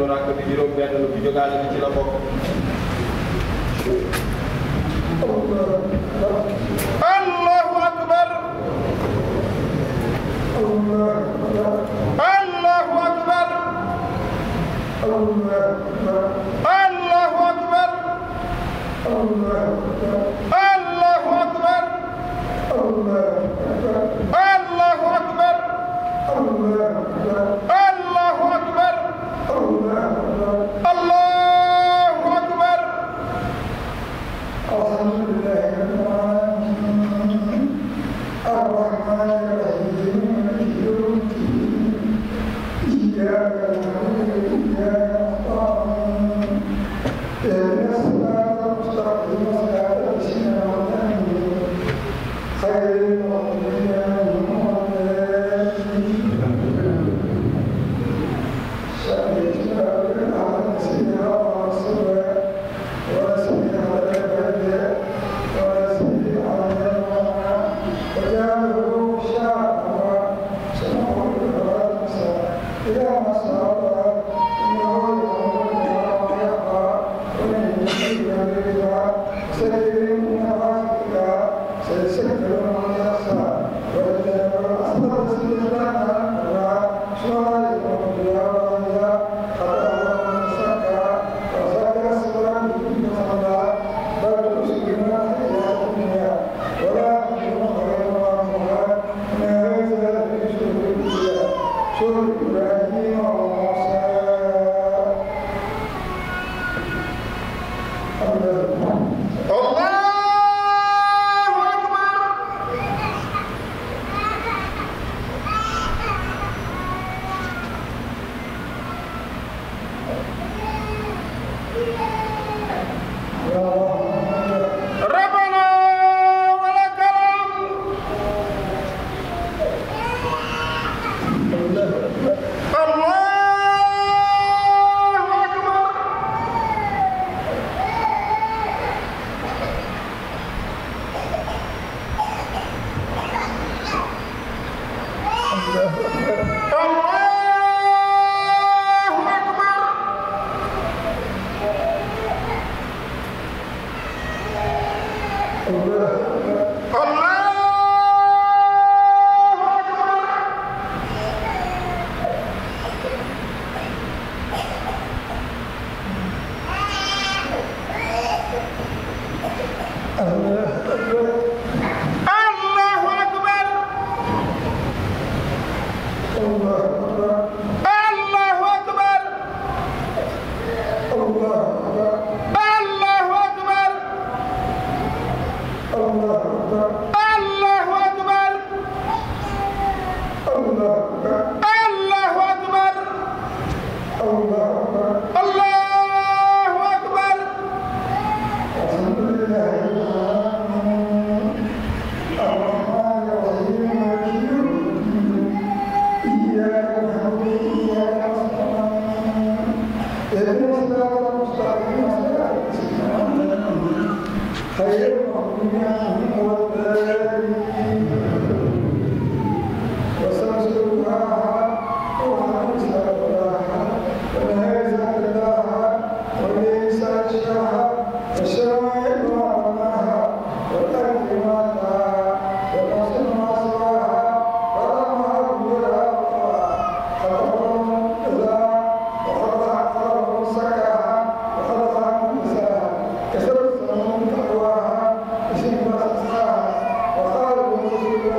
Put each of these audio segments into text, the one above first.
rakk bi juróom-benn lu fi jógaale ni ci la bokk. Allahu akbar. Allahu akbar. Allahu akbar. Allahu akbar. Allahu akbar. Allahu akbar. Allahu akbar. Alhamdulillah rabbil alamin arrahmanir rahim maliki yawmiddin iyyaka na'budu wa iyyaka nasta'in ihdinas siratal mustaqim siratal ladzina an'amta alaihim ghayril maghdubi alaihim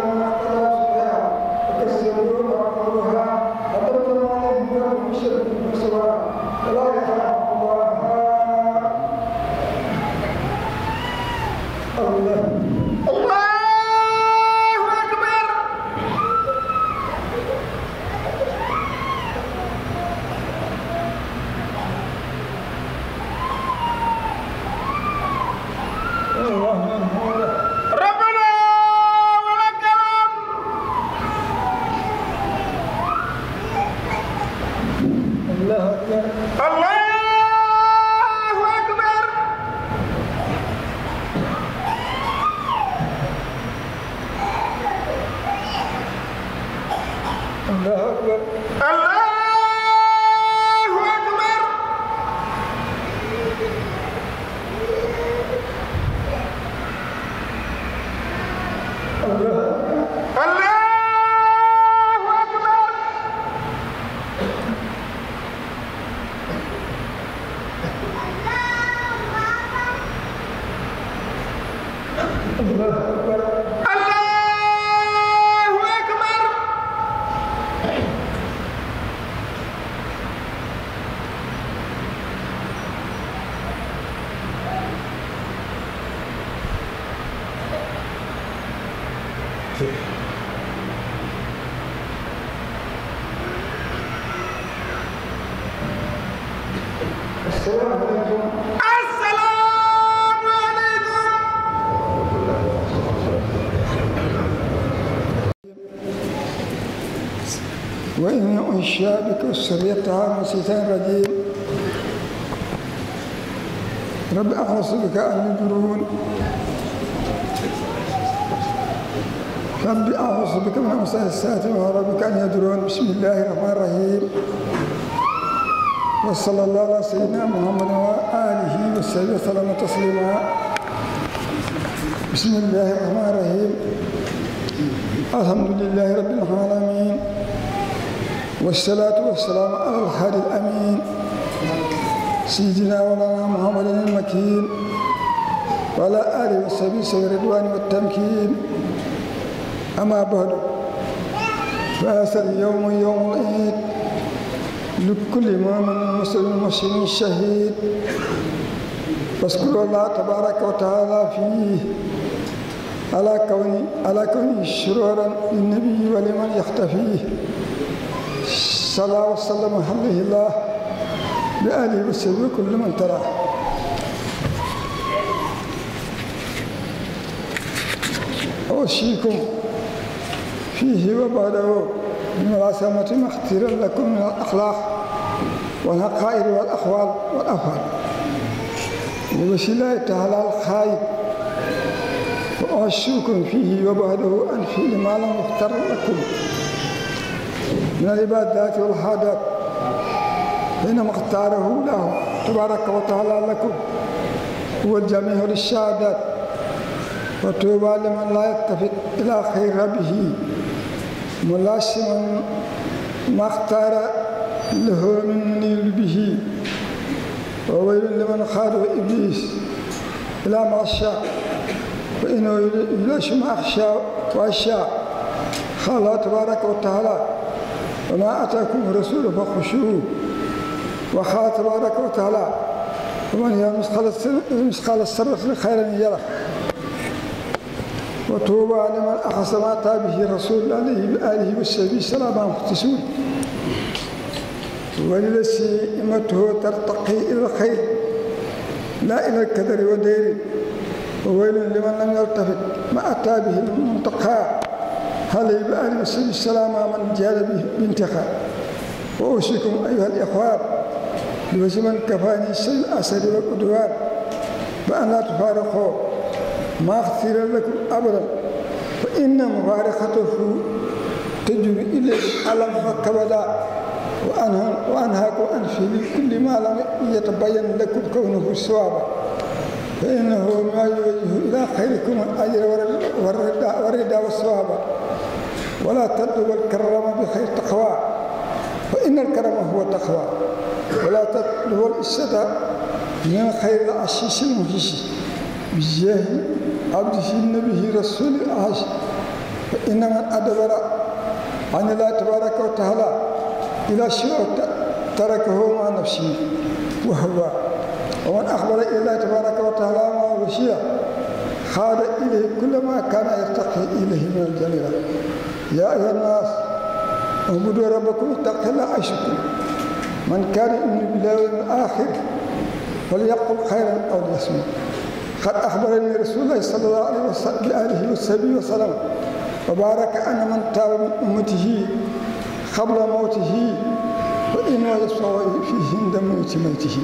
وقال وإني أنشأ بك ذريتها من الشيطان الرجيم رب أعوذ بك أن يحضرون رب أعوذ بك من همزات الشياطين وأعوذ بك أن يحضرون بسم الله الرحمن الرحيم وصلى الله على سيدنا محمد وآله وصحبه وسلم تسليما بسم الله الرحمن الرحيم الحمد لله رب العالمين والصلاة والسلام على الهادي الأمين سيدنا مولانا محمد المكين وعلى آله وصحبه سوى الرضوان والتمكين أما بعد فهذا اليوم يوم العيد لكل مؤمن مسلم مسلم شهيد واذكروا الله تبارك وتعالى فيه على كونه شرورا للنبي ولمن يختفيه صلى الله وسلم عليه الله بآله وصحبه كل من تراه أوصيكم فيه وبعده من العصمة ما اختير لكم من الأخلاق والعقائد والأقوال والأفعال بوسيلة الله تعالى الخير وأوصيكم فيه وبعده أن فعل ما لم يختر لكم من العبادات والعادات بينما اختاره له تبارك وتعالى لكم هو الجميع للشهادات وطوبى لمن لا يلتفت إلى خير ربه ملاسما ما اختار له من منيل به وويل لمن خاده إبليس إلى ما شاء فإنه يلاش ما أخشى وأشاء قال الله تبارك وتعالى وما أتاكم الرسول فخشوه وقال تبارك وتعالى ومن يرى مثقال الذرة خيرا يره وطوبى لمن أخذ ما أتى به الرسول عليه بآله وصحبه السلام مختصون وللذي إمته ترتقي إلى الخير لا إلى الكدر والدير وويل لمن لم يلتفت ما أتى به المنتقى عليه بآله وصحبه السلام من جاد به بانتخاء وأوصيكم أيها الإخوان بوجه من كفاني سيء الأسد والعدوان بأن لا تفارقوا ما اختير لكم أبدا فإن مفارقته تجري إليه ألم وكبدا وأنهاكم أن في كل ما لم يتبين لكم كونه صوابا فإنه ما يوجه إلى خيركم الأجر والرضا والصواب ولا تطلبوا الكرم بخير تقوى فإن الكرم هو التقوى ولا تطلبوا الإسد من خير العشيش المهيش بجاه عبده النبي رسول العاش فإن من أدبر عن الله تبارك وتعالى إلى شيء تركه مع نفسه وهو ومن أخبر إلى الله تبارك وتعالى مع وشيء خاد إليه كل ما كان يرتقي إليه من الجميلة يا أيها الناس اعبدوا ربكم اتقوا الله عيشكم من كان يؤمن بالله واليوم الآخر فليقل خيرا أو ليصمت قد أخبرني رسول الله صلى الله عليه وسلم بآله وصحبه وسلم وبارك أن من تاب من أمته قبل موته فإنه يشفع فيه عند موت ميته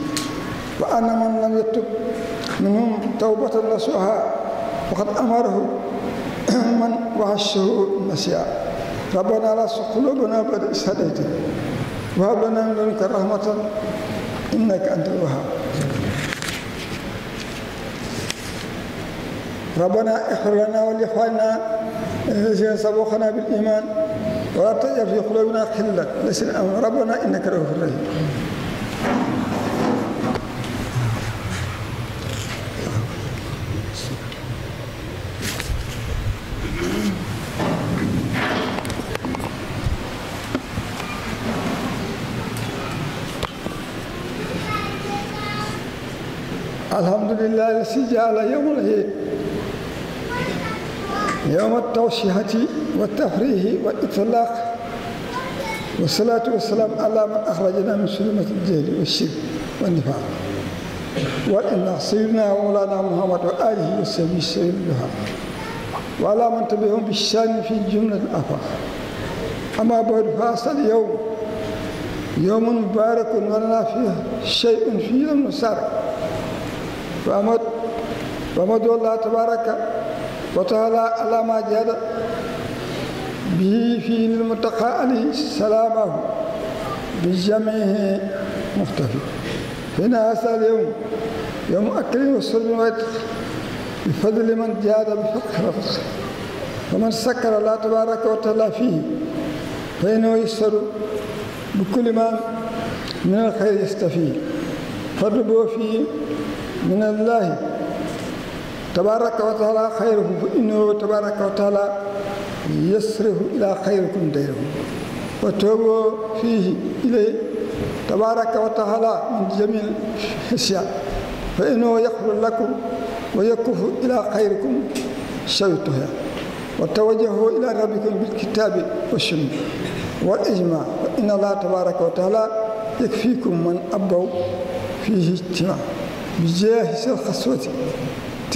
وأن من لم يتب منهم توبة نصوحا وقد أمره من وحشه النسيا ربنا لا تزغ قلوبنا بعد إذ هديتنا وهب لنا من لدنك رحمة إنك أنت الوهاب ربنا اغفر لنا ولإخواننا الذين سبقونا بالإيمان ولا تجعل في قلوبنا غلا للذين آمنوا ربنا إنك رؤوف رحيم الحمد لله الذي جعل يوم العيد يوم التوشيحة والتفريح والإطلاق، والصلاة والسلام على من أخرجنا من ظلمات الجهل والشرك والنفاق والإنفاق سيدنا ومولانا محمد وآله وصحبه السبيل الدهاء وعلى من تبعهم بالشان في جملة الآفاق. أما بعد فهذا اليوم يوم مبارك ولنا فيه شيء فيه لم نسارع، فأمد الله تبارك وتعالى على ما جاد به في المتقى عليه سلامه بجميع مختفي. هنا هذا اليوم يوم أكل وشرب وعتق بفضل من جاد بفقه رفق، ومن سكر الله تبارك وتعالى فيه فإنه يسر بكل ما من الخير يستفيد. فاطلبوا فيه من الله تبارك وتعالى خيره، فإنه تبارك وتعالى يسره إلى خيركم ديره. وتوبوا فيه إليه تبارك وتعالى من جميع الأشياء، فإنه يغفر لكم ويكف إلى خيركم شويتها. وتوجهوا إلى ربكم بالكتاب والسنة والإجماع، وإن الله تبارك وتعالى يكفيكم من أبوا فيه اجتماع بجاه الخصوة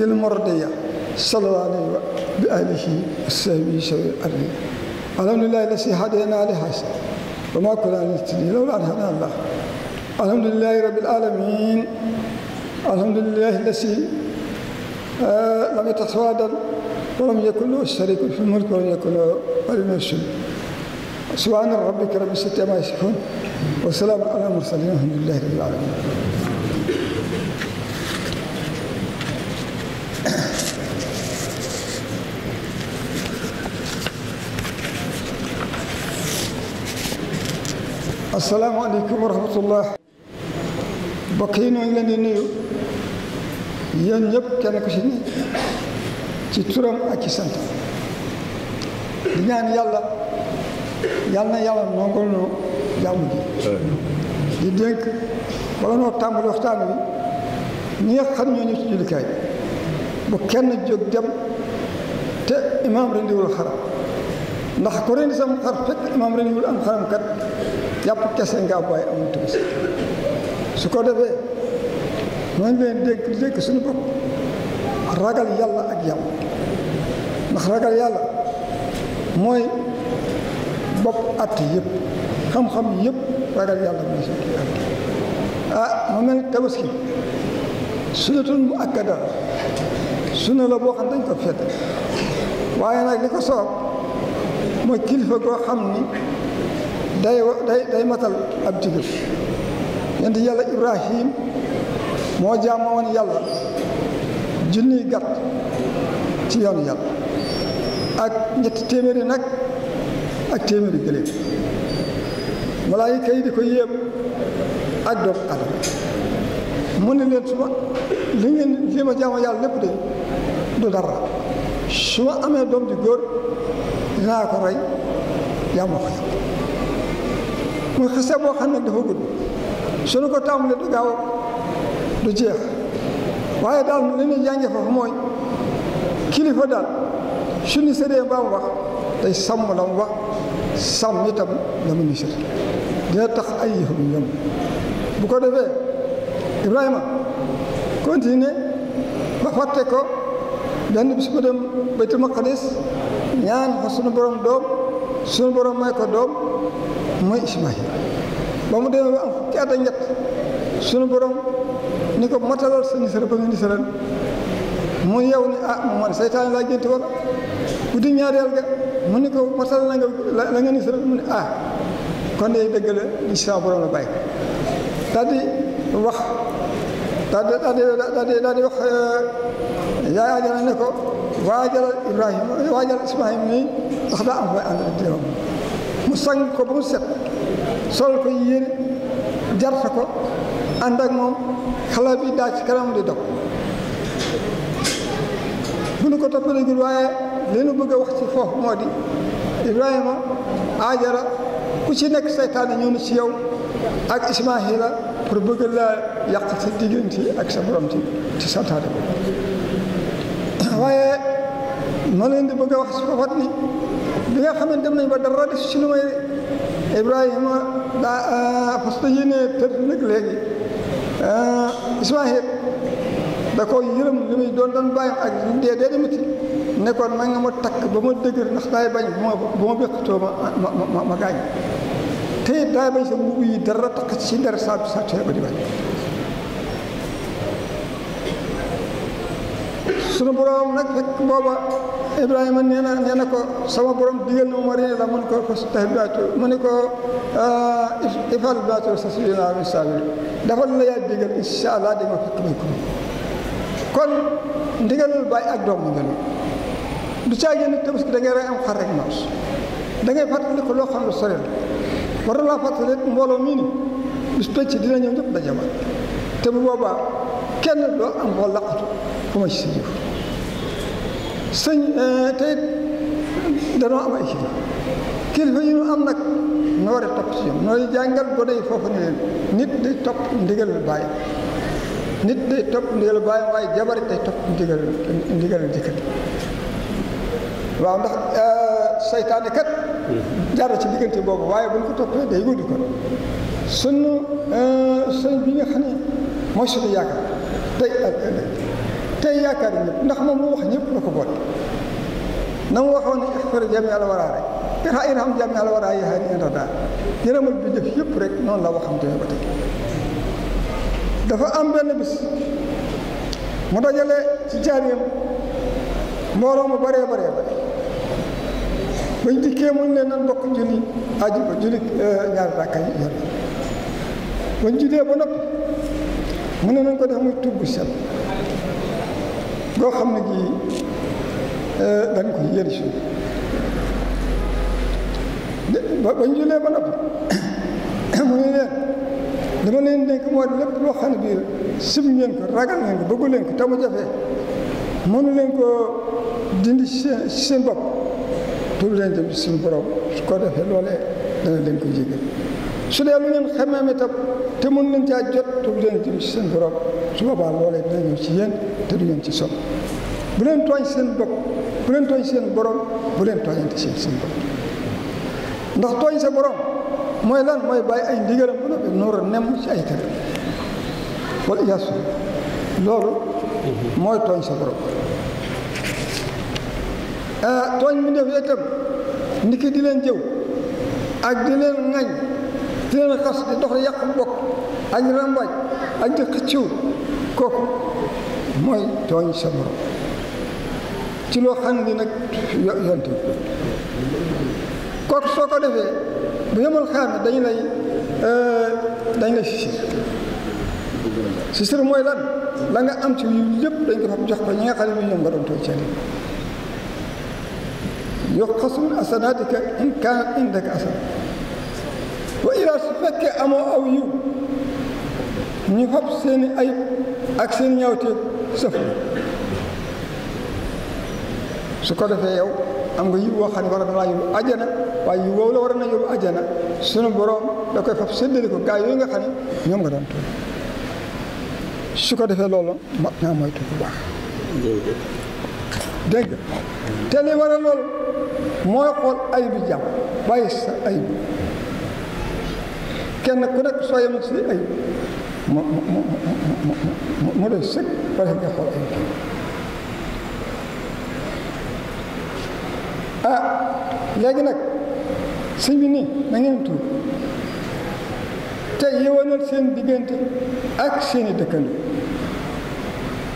المرضية صلى الله عليه بآله وصحبه سوي الأرض. الحمد لله الذي هدينا لهذا وما كنا نهتدي لولا أن هدانا الله. الحمد لله رب العالمين. الحمد لله الذي لم يتخذ ولدا ولم يكن له شريك في الملك ولم يكن له ولي من الذل. سبحان ربك رب العزة عما يصفون وسلام على المرسلين والحمد لله رب العالمين. asalaamaaleykum wa rahmatullah. mbokk yi ñoo ngi leen di nuyu yéen ñëpp kenn ku ci ne ci turam ak ci sant di ñaan yàlla na yàlla nongol noo jàmm ji. di dénk bala noo tàmbali waxtaan wi ñi nga xam ñoo ñu ci jullikaay bu kenn jóg dem te imaam rendiwul xaram, ndax ku rendi sam xar fekk imaam rendiwul am xaram kat yàpp kese nga bàyyi amul tëbës. su ko defee ñoo ngi leen dégg suñu bopp ragal yàlla ak yàlla, ndax ragal yàlla mooy bopp at yëpp xam-xam yëpp ragal yàlla mooy suñu kii at mu mel ni tabaski sunnatul mu akkada sunna la boo xam dañ ko fedd, waaye nag li ko soob mooy kilifa goo xam ni day matal ab digam. yonent yàlla Ibrahim moo jaamoo woon yàlla junniy gàtt ci yoonu yàlla ak 300 nag ak 100 gëléem. malaayika yi di ko yéem ak doomu aadama mu ne leen li ma jaamoo yàlla lépp de du dara, su ma amee doom di góor dinaa ko rey jaamoo ko yàlla. muy xase boo xam ne dafa gudd, suñu ko tàmbalee du gaaw du jeex, waaye daal li ñuy jànge foofu mooy kilifa daal suñu sëree ba mu wax day sàmm la mu wax sàmm itam la mu nisir dina tax ay yëf yu yomb. bu ko defee Ibrahima continué ba fàtte ko benn bis mu dem Baytul Maqdis ñaan fa suñu borom doom, suñu borom may ko doom mooy Ismaïl. ba mu demee ba am fukki at ak ñett suñu borom ni ko matalal sa nisara ba nga nisaral mu yow ni mu man seytaane laa génti wala guddi ñaareel ga mu ni ko matal la nga nisaral mu ne kon de dëgg la li sama borom la bàyyi daal di wax yaay Ajara ne ko waajalal Ibrahima waajalal Ismaïl nii ndax daa am fay ànd ak déewam. mu sang ko ba mu set sol ko yéene jarta ko ànd ak moom xale bi daa ci kanam di dog. bu nu ko toppaleegul waaye li nu bëgg a wax ci foofu moo di Ibrahima Ajara ku ci nekk seytaane ñëw na ci yow ak Ismaahila pour bëgg laa yàq sa diggante ak sa borom ci santaane ko waaye ma leen di bëgg a wax si fafat ni bi nga xam ne dem nañ ba dara des ci lu may Ibrahima daa fas yéene tëdd nag léegi Ismaahil da ko yërëm li muy doon bàyyam ak dee demiti nekkoon na nga ma takk ba ma dëgër ndax daay bañ bu ma béqatoo ma gaañ te it daay bañ sa mbubb yi dara takk ci der sa tee ba di bañ sunu borom nag fekk booba Ibrahima nee na ko sama borom digal na ma réer la mën ko tahbiatu mu ne ko ifal biatu sa sibina min sabil dafa la yaa digal insha allah di ma fekk may ko kon ndigalul bàyyi ak doom ndigal du caa génn tabaski da ngay rey am xar rek noos da ngay fàttali ko loo xam ne sori la war na laa fàttali mbooloo mii ni bis penc dina ñëw ñëpp dajama te bu boobaa kenn doo am boo laqatu fu ma ci sa jëf sëñ te it danoo am ay kilifa yi ñu am nag noo war a topp ci ñoom nooy jàngal gone yi foofu ne leen nit day topp ndigalul bàyyi nit day topp ndigalul bàyyi waaye jabarit day topp ndigalul jëkkër waaw ndax saytaane kat jaar ci diggante boobu waaye bu ñu ko toppee day guddi ko sunu sëñ bi nga xam ne mooy suñu yaakaar tey ak ëllëg tey yaakaar ñëpp ndax moom lu wax ñëpp la ko boole na mu waxoon ne ixfar jami al waraa rek irham jami al waraa yahaani in radaa yërëmal bi def yëpp rek noonu la waxam tamit ba tey dafa am benn bis mu dajale ci jaariyam mbooloo mu bëree bañ dikkee mun ne nan bokk julli àjjuma julli ñaari rakka yi yor bañ jullee ba noppi mu ne nañ ko def muy tugg set boo xam ne gii dañ ko yëri suuf bañ jullee ba noppi mu ne leen dama leen dénk moo lépp loo xam ne bii sim ngeen ko ragal ngeen ko bëggu leen ko te mu jafee mënu leen ko dindi ci seen bopp tuub leen jëm ci suñu borom su ko defee loolee dana leen ko jégal su dee lu ngeen xamee itam te mën leen caa jot tuub leen jëm ci seen borom su boobaa loolee dina ñëw ci yéen te du ngeen ci sonn bu leen tooñ seen bopp bu leen tooñ seen borom bu leen tooñante seen bopp ndax tooñ sa borom mooy lan mooy bàyyi ay ndigalam ba noppi noor a nem ci ay tere wala yaasu loolu mooy tooñ sa borom tooñ bi def itam ndiki di leen jëw ak di leen ŋañ di leen xas di dox di yàq bokk ak rambaaj ak di xëcciw kooku mooy tooñ sa borom ci loo xam ne nag yonte kooku soo ko defee bu yemal xaame dañ lay sisir mooy lan la nga am ci yu yëpp dañ ko fab jox ko ñi nga xam ne ñoom nga doon tooñ seen yuqasu min asanaatika in kaanat indaka asana wa ilaa su fekkee amoo aw yiw ñu fab seeni ayib ak seen ñaawteef sëf su ko defee yow am nga yiw woo xam ne war na laa yóbbu àjjana waaye yiw woowu la war na yóbbu àjjana sunu borom da koy fab séddale ko gaa yooyu nga xam ne ñoom nga doon tooñ su ko defee loolu mat naa moytu bu baax dégg nga te li war a loolu mooy xool ayib bi jàmm bàyyi sa ayib kenn ku nekk soo yemal si ayib mu doy sëkk wala nga xool ayib léegi nag sëñ bi nii na ngeen tuub te yewanal seen diggante ak seeni dëkkandoo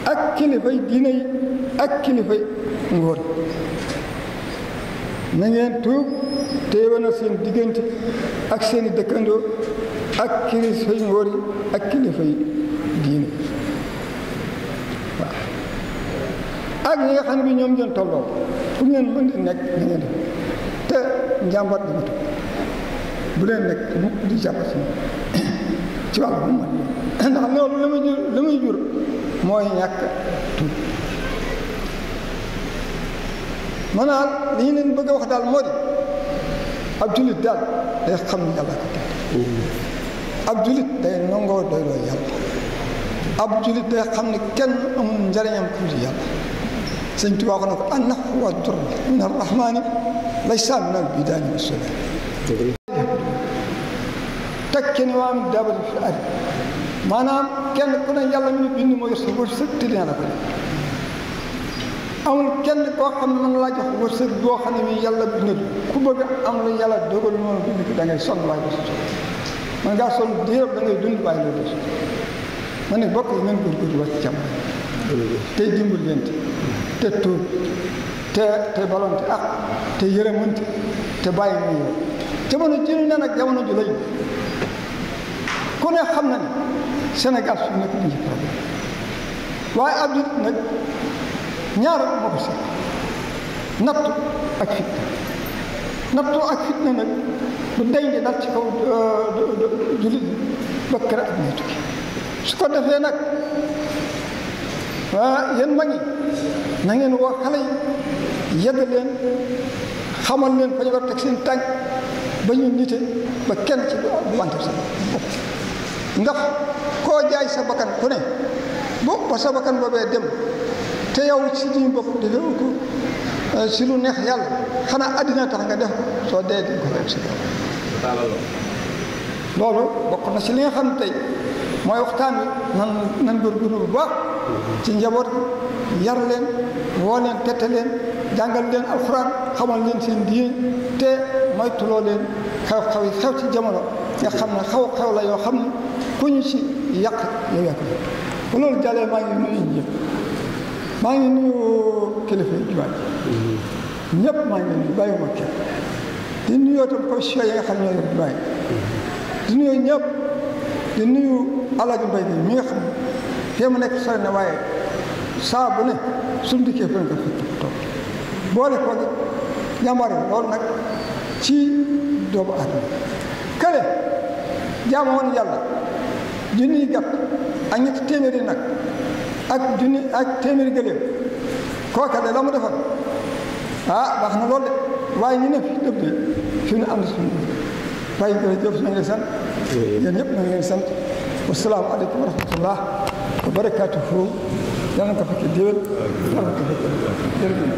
ak kilifay diine yi ak kilifay ngóor na ngeen tuub te yewanal seen diggante ak seeni dëkkandoo ak kilifay ngóor yi ak kilifay diine waaw ak ñi nga xam ne bi ñoom ngeen tolloo fu ngeen mën di nekk na ngeen def te njàmbat dama tuub bu leen nekk mukk di jàmbat ci wàllu bu man ndax loolu la muy jur mooy ñàkk tuub maanaam li ñu leen bëgg a wax daal moo di ab jullit daal day xam ne yàlla ko teg ab julit day nangoo doyloo yàlla ab julit day xam ne kenn amul njariñam ku dul yàlla sëñ Tuubaa ko ne ko an-naf'u wa durr min ar-rahmaani laysa min al-bidaani wa sudan tekki ni waa am daabati fi ard maanaam kenn ku ne yàlla mi bind moo yor sa wërsëg te dina la ko def amul kenn koo xam ne mën laa jox wërsëg boo xam ne mi yàlla bindul ku bëgg am lu yàlla dogal noonu bind ko da ngay sonn waaye doo si man ngaa sonn diirab da ngay dund waaye loolu doo si ma ne bokk yi ngeen góorgóorlu wàcc jàmm tey dimbalante te tuub te balonte ak te yërëmante te bàyyi mu yow jamono ji ñu ne nag jamono ju lañu ku ne xam na ne Sénégal su nekk nañu problème waaye ab nit nag ñaar moo ko seet nattu ak fitna nattu ak fitna nag du deñ di dal ci kaw jullit ba kër ak ñuy tukki su ko defee nag yéen mag ñi na ngeen woo xale yi yedd leen xamal leen fa ñu war a teg seen tànk ba ñu nite ba kenn ci du wante sa bopp ndax koo jaay sa bakkan ku ne ba sa bakkan boobee dem te yow ci suñu bopp defee ko si lu neex yàlla xanaa àddina tax nga def ko soo dee di ko fekk si loolu bokk na si li nga xam ne tey mooy waxtaan wi nan góorgóorlu bu baax ci njaboot gi yar leen woo leen tette leen jàngal leen alxuraan xamal leen seen diine te moytuloo leen xew-xew yi xew ci jamono nga xam ne xew la yoo xam ne ku ñu ci yàq yow yàq la bu loolu jàllee maa ngi nuyu ñëpp maa ngi nuyu kilifa yi jumaa ji ñëpp maa ngi nuyu bàyyiwuma kenn di nuyoo tam commission yi nga xam ne ñoo yor jumaa ji di nuyu ñëpp di nuyu Alaaji Mbay bi mi nga xam ne fii mu nekk sori na waaye saa bu ne suñu dikkee fa nga fekk toog boole ko jàmbaare loolu nag ci doomu aadama kële jaamu woon yàlla junniy gàtt ak ñetti téeméeri nag ak téeméeri gëléem kooka de la mu defal baax na loolu de waaye ñu ne fi dëpp de fi ñu ànd suñu waaye jërëjëf na ngeen sant yéen ñëpp na ngeen sant wasalaamu aleykum wa rahmatullah wa barakaatuhu yàlla na ko fekkee déwén yàlla na ko fekkee jërëjëf